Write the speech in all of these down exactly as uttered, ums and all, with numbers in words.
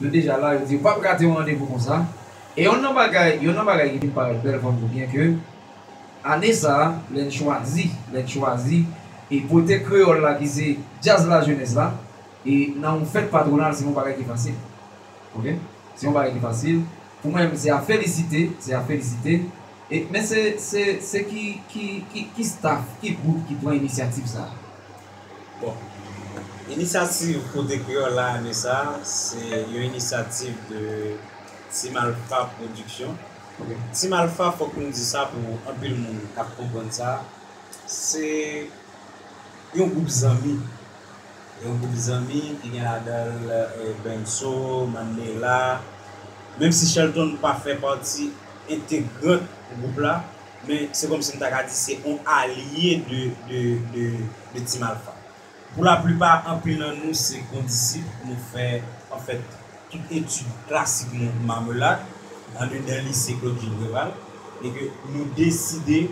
Yo deja la, yo di yo p ap rate yon randevou konsa. E yonn nan bagay, yonn nan bagay ki vin parèt bèl pou nou, byen ke ane sa a, lè n chwazi, lè n chwazi e pote kreyòl la ki se djaz lajenès la, e nan yon fèt patwonal, se yon bagay ki fasil. Oke? Se yon bagay ki fasil. Pou mwen menm, se a felisite, se a felisite. E, men se, se, se ki, ki, ki, ki staff, ki gwoup ki pran inisyativ sa a? Bon, inisyativ Pote Kreyòl la ane sa a, se yon inisyativ de Team Alpha Production. Team Alpha, fòk nou di sa pou anpil moun k ap konprann sa, se yon gwoup zanmi. Yon gwoup zanmi ki gen ladan l eh, Benso, Mandela. Menm si Shelton pa fè pati entegrant gwoup la, men se kòmsi m ta ka di se yon alye de, de, de, de Team Alpha. Pou laplipa, anpil nan nou se kondisip, nou fè, anfèt, tout etid klasik nou Mamelad, andedan lise Claude Gilles Préval, e ke nou deside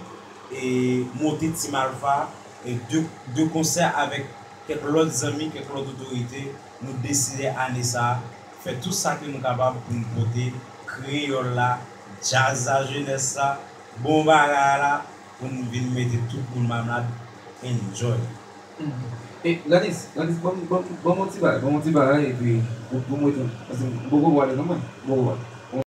e monte Team Alpha e de, de konsè avèk kèk lòt zanmi, kèk lòt otorite, nou deside ane sa a fè tout sa ke nou kapab pou nou pote kreyòl la, djaz lajenès la, bon bagay la, pou nou vin mete tout moun Mamelad enjoy. E, Gladys, Gladys, ban m, ban m, ban m yon ti bagay, ban m yon ti bagay, epi pou, pou mwen tou. Paske m poko pwale non mwen, m poko pwale.